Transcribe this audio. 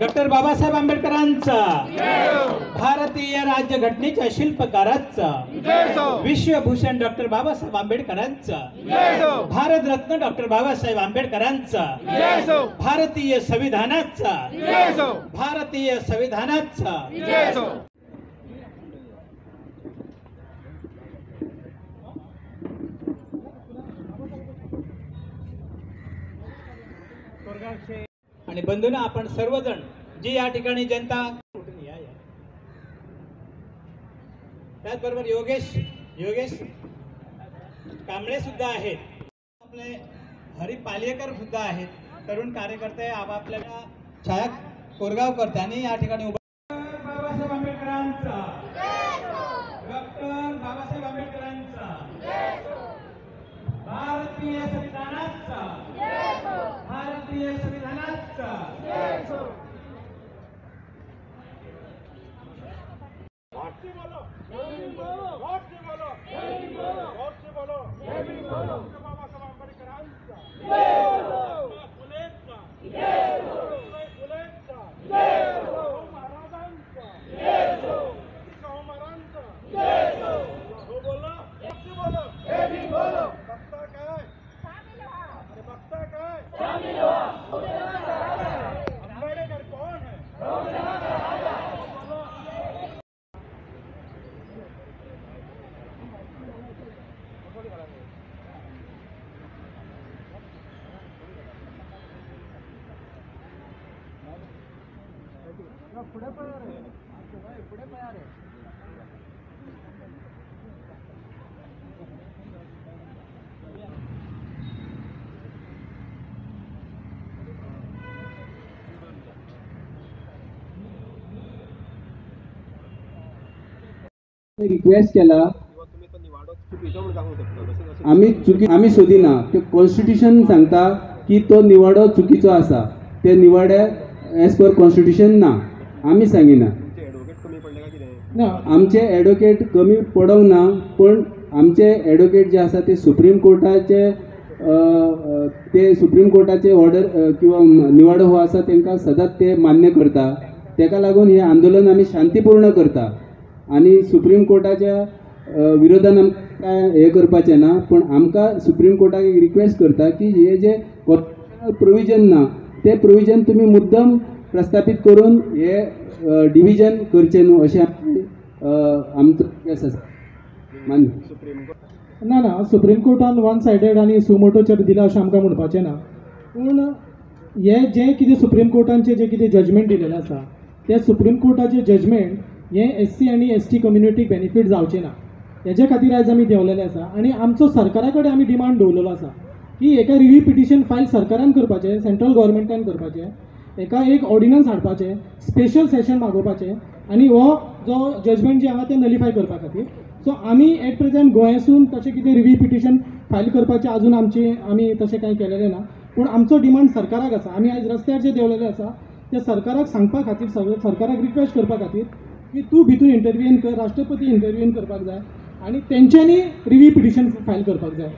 Doctor Babasaheb आंबेडकरांचा, भारतीय राज्यघटनेच्या शिल्पकारांचा, Vishwabhushan doctor Babasaheb आंबेडकरांचा, भारतरत्न डॉक्टर बाबासाहेब आंबेडकरांचा, भारतीय संविधानाचा, भारतीय संविधानाचा। आणि बंधूंना, आपण सर्वजण जी या ठिकाणी जनता कुठून या या, त्याचबरोबर योगेश योगेश कांबळे सुद्धा आहेत, आपले हरी पालेकर सुद्धा आहेत, तरुण कार्यकर्ते आपल्याला छाया कोरगावकर त्यांनी या ठिकाणी उभा। बाबासाहेब आंबेडकरांचा, डॉक्टर बाबासाहेब आंबेडकरांचा, भारतीय संविधानाचा, भारतीय संविधानाचा। रिक्वेस्ट केला आमी चुकी आमी सोदिना ते कॉन्स्टिट्यूशन सांगता की तो निवाडो चुकीचो आसा, ते निवाडे एज पर कॉन्स्टिट्यूशन ना, आमी सांगिना। आमचे एडवोकेट कमी पडोंक ना, पण आमचे एडवोकेट जे आसा ते सुप्रीम कोर्टाचे ते सुप्रीम कोर्टाचे ऑर्डर किंवा निवाडो हो आसा तांकां सदांच ते मान्य करता। ताका लागून हें आंदोलन आमी शांतीपूर्ण करता आनी सुप्रीम कोर्टाच्या विरोधान आमकां काय हें करपाचें ना, पूण आमकां सुप्रीम कोर्टाक एक रिक्वेस्ट करता की हे जे कॉन्स्टिट्युशनल प्रोविजन ना ते प्रोविजन तुमी मुद्दम प्रस्थापीत करून हे डिविजन करचें न्हू अशें आमचो रिक्वेस्ट आसा। मान्य ना ना, सुप्रीम कोर्टान वन सायडेड आनी सुमोटो चार्ज दिला अशें आमकां म्हणपाचें ना, पूण हे जें कितें सुप्रीम कोर्टांचें जें कितें जजमेंट दिलेलें आसा तें सुप्रीम कोर्टाचें जजमेंट हे एस सी आनी एस टी कम्युनिटीक बेनिफीट जावचें ना, हेजे खातीर आयज आमी देंवलेले आसा। आनी आमचो सरकारा कडेन आमी डिमांड दवरलेलो आसा की एका रिव्यू पिटिशन फायल सरकारान करपाचें, सेंट्रल गव्हर्मेंटान करपाचें, एका एक ऑर्डिनन्स हाडपाचें, स्पेशल सेशन मागोवपाचें आनी हो जो जजमेंट जें आहा तें नलिफाय करपा खातीर। सो आमी एट प्रेझेंट गोंयासून तशें कितें रिव्यू पिटिशन फायल करपाचें अजून आमची आमी तशें कांय केलेलें ना, पूण आमचो डिमांड सरकाराक आसा। आमी आयज रस्त्यार जे देंवलेले आसा ते सरकाराक सांगपा खातीर, सरकाराक रिक्वेस्ट करपा खातीर की तूं भितून इंटरव्हीन कर, राष्ट्रपती इंटरव्हीन करपाक जाय आनी तेंच्यांनी रिव्यू पिटिशन फायल करपाक जाय।